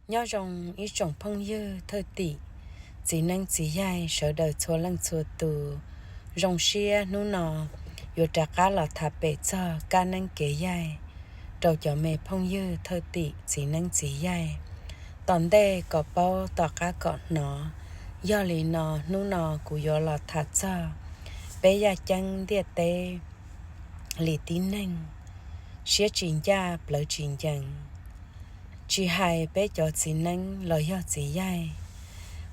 Nyob zoo ib tsoom phooj ywg thwj tim, txiv neeb txiv yaig sawv daws txhua leej txhua tus. Zoo siab hnub no yuav rov qab los tham pem txog kab neeb kev yaig rau cov me phooj ywg thwj tim txiv neeb txiv yaig tom ntej kom paub tom qab kom hnov. Yog li no hnub no kuv yuav los tham txog peb yaj ceeb ntiaj teb li tib neeg siab tsis ncaj plawv tsis ncees. Tsis hais peb cov txiv neeb los yog txiv yaig,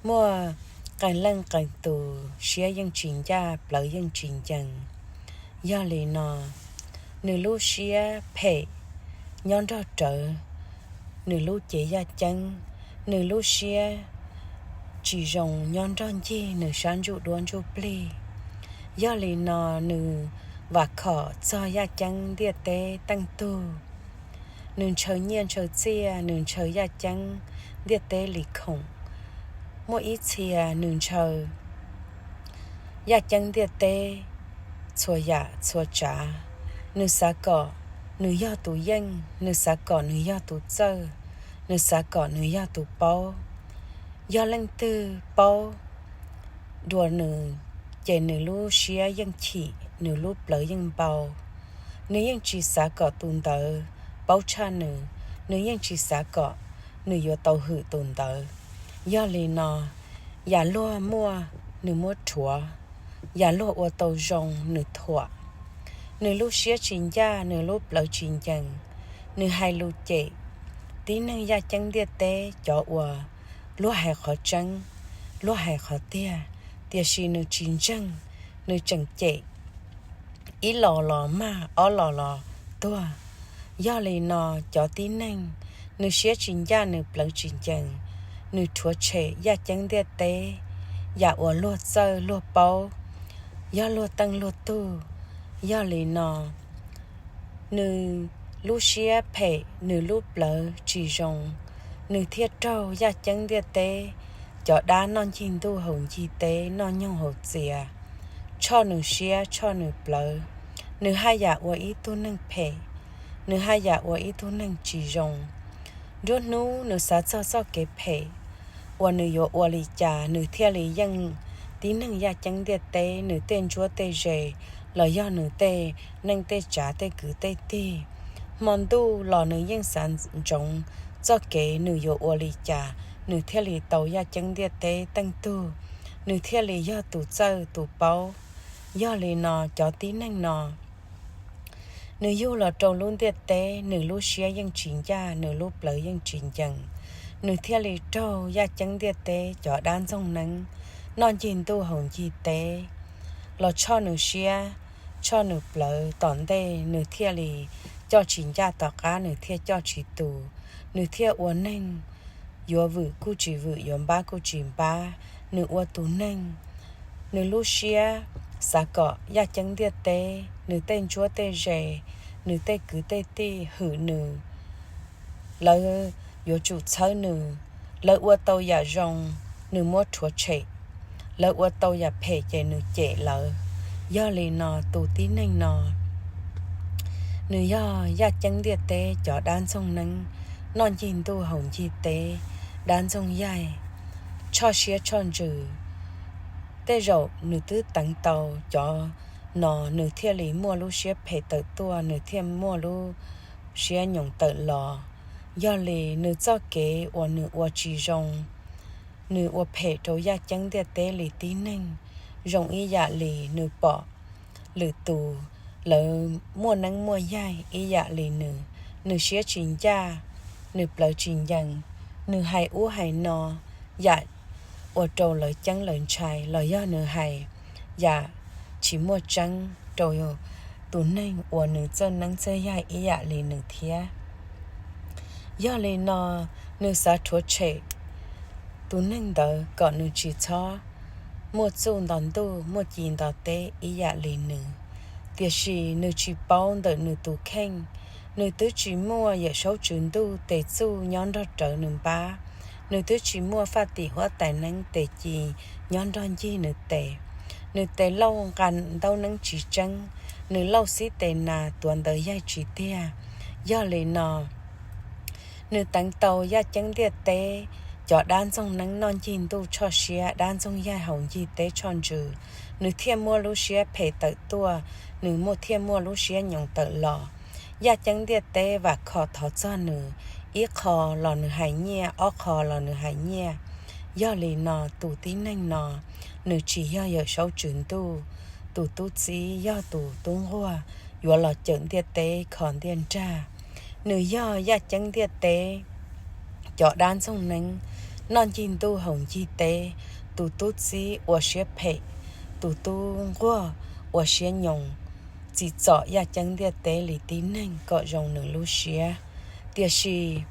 muaj qee leej qee tus siab yeej tsis ncaj plawv yeej tsis ncees. Yog li no, nws lub siab phem nyob nrog rawv nws lub cev yaj ceeb, nws lub siab tsis zoo nyob nrog ncig nws sab ntsuj duab ntsuj plig. Yog li no, nws vam khom txog yaj ceeb ntiaj teb teej tug. Nws ntshaw nyiaj ntshaw txiaj, nws ntshaw yaj ceeb ntiaj teb li khoom. Muaj ib txhia nws ntshaw yaj ceeb ntiaj teb txhua yam txhua tsav. Nws xav kom nws yog tus yeej, nws xav kom nws yog tus txawj, nws xav kom nws yog tus paub. Yog leej twg paub dua nws, ces nws lub siab yeej chim, nws lub plawv yeej npau. Nws yeej tsis xav kom tus ntawd paub tshaj nws, nws yeej tsis xav kom nws yuav tau hwm tus ntawd. Yog li no, yam luag muaj nws muab rhuav, yam luag ua tau zoo nws thuam. Nws lub siab tsis ncaj, nws lub plawv tsis ncees, nws hais lus cem tib neeg yaj ceeb ntiaj teb cov uas luag hais qhov tseeb, luag hais qhov tiag, tiam sis nws tsis ntseeg, nws tseem cem ib los los mag ob los los tuag. Yog li no, cov tib neeg nws siab tsis ncaj nws plawv tsis ncees, nws rhuav tshem yaj ceeb ntiaj teb, yam uas luag txawj luag paub, yog luag teej luag tug. Yog li no, nws lub siab phem, nws lub plawv tsis zoo, nws thiaj raug yaj ceeb ntiaj teb cov dab noj ncig ntuj haus ncig teb, noj nyoog haus txias, tshoj nws siab tshoj nws plawv. Nws haj yam ua ib tug neeg phem, nws haj yam ua ib tug neeg tsis zoo. Nruab hnub nws xav txog txoj kev phem uas nws yuav ua li cas nws thiaj li yeej tib neeg yaj ceeb ntiaj teb nws tej ntsuab tej ze los yog nws tej neej tej tsav tej kwv tej tij. Hmo ntuj los nws yeej xav ntsoov txoj kev nws yuav ua li cas nws thiaj li tau yaj ceeb ntiaj teb teej tug, nws thiaj li yog tus txawj tus paub. Yog li no, cov tib neeg no nws yug los rau lub ntiaj teb, nws lub siab yeej tsis ncaj, nws lub plawv yeej tsis ncees, nws thiaj li raug yaj ceeb ntiaj teb cov dab ntxoog neeb noj ncig ntuj haus ncig teb los tshoj nws siab, tshoj nws plawv. Tom ntej nws thiaj li coj tsis ncaj, tom qab nws thiaj coj tsis tus, nws thiaj ua neeg yuav vwm kuj tsis vwm, yuav npab kuj tsis npab. Nws ua tus neeg, nws lub siab xav kom yaj ceeb ntiaj teb, nws tej ntsuab tej ze, nws tej kwv tej tij hwm nws, lawv yuav tsum txhawb nws. Lawv ua tau yam zoo, nws muab rhuav tshem, lawv ua tau yam phem ces nws cem lawv. Yog li no, tus tib neeg no nws yog yaj ceeb ntiaj teb cov dab ntxoog neeb noj ncig ntuj haus ncig teb, dab ntxoog yaig, tshoj siab tshoj ntsws. Tej zaum nws twb teev tau cov no, nws thiaj li muaj lub siab phem tawm tuaj, nws thiaj muaj lub siab nyoos tawm los. Yog li, nws txoj kev uas nws ua tsis zoo, nws ua phem rau yaj ceeb ntiaj teb li tib neeg, zoo ib yam li nws pom lwm tus lawv muaj neeb muaj yaig ib yam li nws. Nws siab tsis ncaj, nws plawv tsis ncees, nws hais ub hais no yam ua rau lawv ceeb lawv ntshai, los yog nws hais yam tsis muaj tseeb rau tus neeg uas nws txawj neeb txawj yaig ib yam li nws thiab. Yog li no, nws xav rhuav tshem tus neeg ntawd kom nws tsis txhob muaj txuj nto ntuj, muaj ci nto teb ib yam li nws. Tiam sis nws tsis paub ntawm nws tus kheej, nws twb tsis muaj Yawm Saub Tswv Ntuj tes txuj nyob nrog rawv nws npab, nws twb tsis muaj faj tim huab tais neeb tes ci nyob nrog ncig nws tes. Nws tes lauj nqa ntaub neeb tsis tseeb, nws lauj xib tes nas tuav ntawv yaig tsis tiag. Yog li no, Nws teev tau yaj ceeb ntiaj teb cov dab ntxoog neeb noj ncig ntuj tshoj siab, dab ntxoog yaig haus ncig teb tshoj ntsws, nws thiaj muaj lub siab phem tawm tuaj, nws muaj thiaj muaj lub siab nyoos tawm los. Yaj ceeb ntiaj teb vam khom thov txog nws, ib qho los nws hais nyiaj, ob qho los nws hais nyiaj. Yog li no tus tib neeg no, nws tsis yog Yawm Saub Tswv Ntuj, tus tub txib yog tus tub nquag yuav los cawm ntiaj teb kho ntiaj nrag. Nws yog yaj ceeb ntiaj teb cov dab ntxoog neeb noj ncig ntuj haus ncig teb, tus tub txib ua siab phem, tus tub nquag ua siab nyoos, tsim txom yaj ceeb ntiaj teb li tib neeg kom zoo nws lub siab. Tiam sis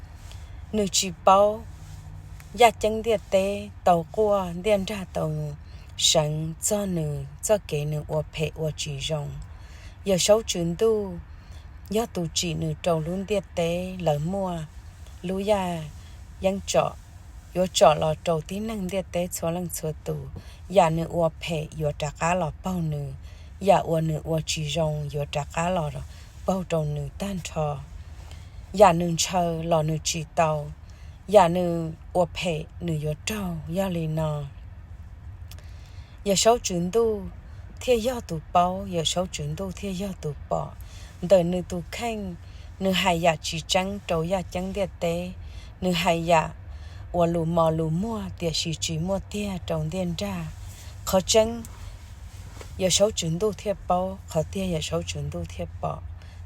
nws tsis paub yaj ceeb ntiaj teb tau quaj, ntiaj nrag tau seev txog nws txoj kev nws ua phem ua tsis zoo. Yawm Saub Tswv Ntuj yog tus tsim nws rau lub ntiaj teb, lawv muaj lub yaj yeeb tsom yuav tsom los rau tib neeg ntiaj teb txhua leej txhua tus. Yam nws ua phem yuav rov qab los paug nws, yam uas nws ua tsis zoo yuav rov qab los paug rau nws tag nrho. Yam nws ntshaw los nws tsis tau, yam nws ua phem nws yuav raug. Yog li no Yawm Saub Tswv Ntuj thiaj yog tus paub, Yawm Saub Tswv Ntuj thiaj yog tus pom. Ntawm nws tus kheej, nws hais yam tsis tseeb rau yaj ceeb ntiaj teb, nws hais yam uas lus mos lus muag tiam sis tsis muaj tiag rau ntiaj nrag. Qhov tseeb Yawm Saub Tswv Ntuj thiaj paub, qhov tiag Yawm Saub Tswv Ntuj thiaj pom.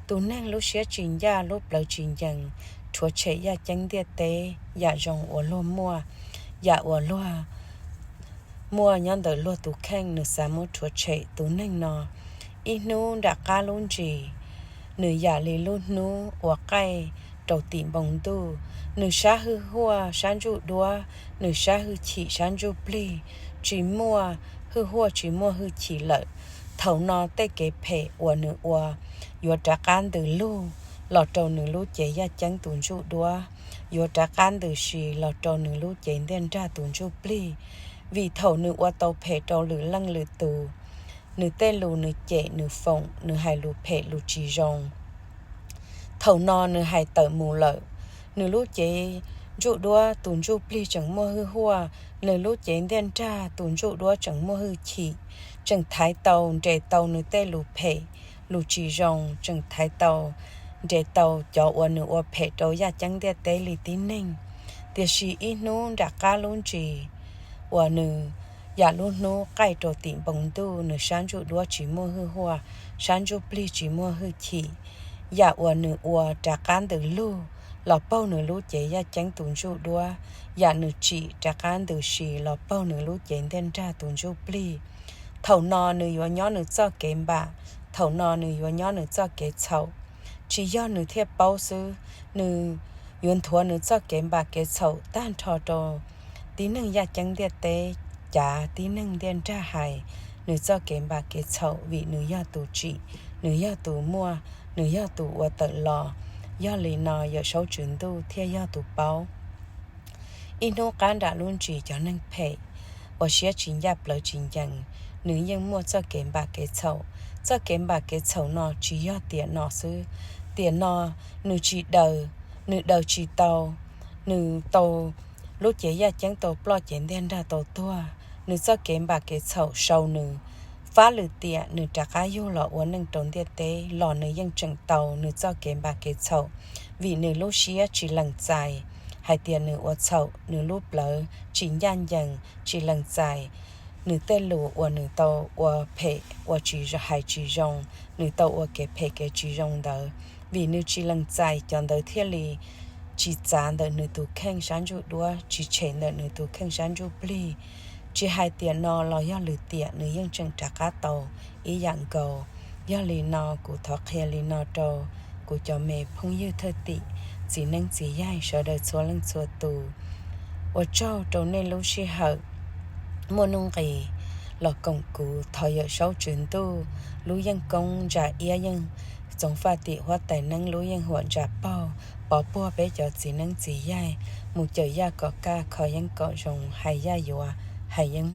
Tus neeg lub siab tsis ncaj, lub plawv tsis ncees, rhuav tshem yaj ceeb ntiaj teb, yam zoo uas luag muaj, yam uas luag muaj nyob ntawm luag tus kheej, nws xav muab rhuav tshem. Tus neeg no ib hnub nram qab lub ntsis, nws yam li lub hnub uas qaij rau tim npoo ntuj, nws sab hwj huaj sab ntsuj duab, nws sab hwj chim sab ntsuj plig, tsis muaj hwj huaj tsis muaj hwj chim lawm. Thaum no tej kev phem uas nws ua yuav rov qab ntws lug los rau nws lub cev yaj ceeb tus ntsuj duab, yuav rov qab ntws si los rau nws lub cev ntiaj nrag tus ntsuj plig. Vim thaum nws ua tau phem rau lwm leej lwm tus, nws tej lus nws cem nws foom, nws hais lus phem lus tsis zoo, thaum no nws hais tawm mus lawm, nws lub cev ntsuj duab tus ntsuj plig tseem muaj hwj huaj, nws lub cev ntiaj nrag tus ntsuj duab tseem muaj hwj chim, tseem thaiv tau nres tau nws tej lus phem lus tsis zoo, tseem thaiv tau nres tau cov uas nws ua phem rau yaj ceeb ntiaj teb li tib neeg. Tiam sis ib hnub nram qab lub ntsis uas nws yam lub hnub qaij rau tim npoo ntuj, nws sab ntsuj duab tsis muaj hwj huaj, sab ntsuj plig tsis muaj hwj chim, yam uas nws ua rov qab ntws lug los paug nws lub cev yaj ceeb tus ntsuj duab, yam nws tsim rov qab ntws si los paug nws lub cev ntiaj nrag tus ntsuj plig. Thaum no nws yuav nyob nws txoj kev npam, thaum no nws yuav nyob nws txoj kev txhaum. Tsis yog nws thiaj paub xwb, nws yuav nthuav nws txoj kev npam kev txhaum tag nrho rau tib neeg yaj ceeb ntiaj teb, cav tib neeg ntiaj nrag hais nws txoj kev npam kev txhaum, vim nws yog tus tsim, nws yog tus muaj, nws yog tus ua tawm los. Yog li no Yawm Saub Tswv Ntuj thiaj yog tus paub. Ib hnub qab nram lub ntsis cov neeg phem uas siab tsis ncaj plawv tsis ncees, nws yeej muaj txoj kev npam kev txhaum. Txoj kev npam kev txhaum no tsis yog tiam no xwb, tiam no nws tsis daws, nws daws tsis tau, nws tau lub cev yaj ceeb tau ploj cev ntiaj nrag tau tuag, nws txoj kev npam kev txhaum sau nws. Fab lwm tiam nws rov qab yug los ua neej rau ntiaj teb los nws yeej tseem tau nws txoj kev npam kev txhaum, vim nws lub siab tsis lees txais hais tias nws ua txhaum, nws lub plawv tsis ncaj ncees tsis lees txais nws tej lus uas nws tau ua phem ua tsis hais tsis zoo, nws tau ua kev phem kev tsis zoo ntawd, vim nws tsis lees txais cov ntawd thiaj li tsis txav ntawm nws tus kheej sab ntsuj duab, tsis tshem ntawm nws tus kheej sab ntsuj plig. Tsis hais tiam no los yog lwm tiam nws yeej tseem rov qab tau ib yam nkaus. Yog li no kuv thov qhia li no rau kuv cov me phooj ywg thwj tim, txiv neeb txiv yaig sawv daws txhua leej txhua tus. Ua tsaug rau nej lub sij hawm muaj nuj nqis los koom kuv. Thov Yawm Saub Tswv Ntuj lub yeej koob ntsa iab yeej txoov faj tim huab tais neeb lub yeej huam ntsa paug pov puag peb cov txiv neeb txiv yaig mus cawm yaj kom kaj kho yeeb kom zoo, hais yaj yuav, hais yeeb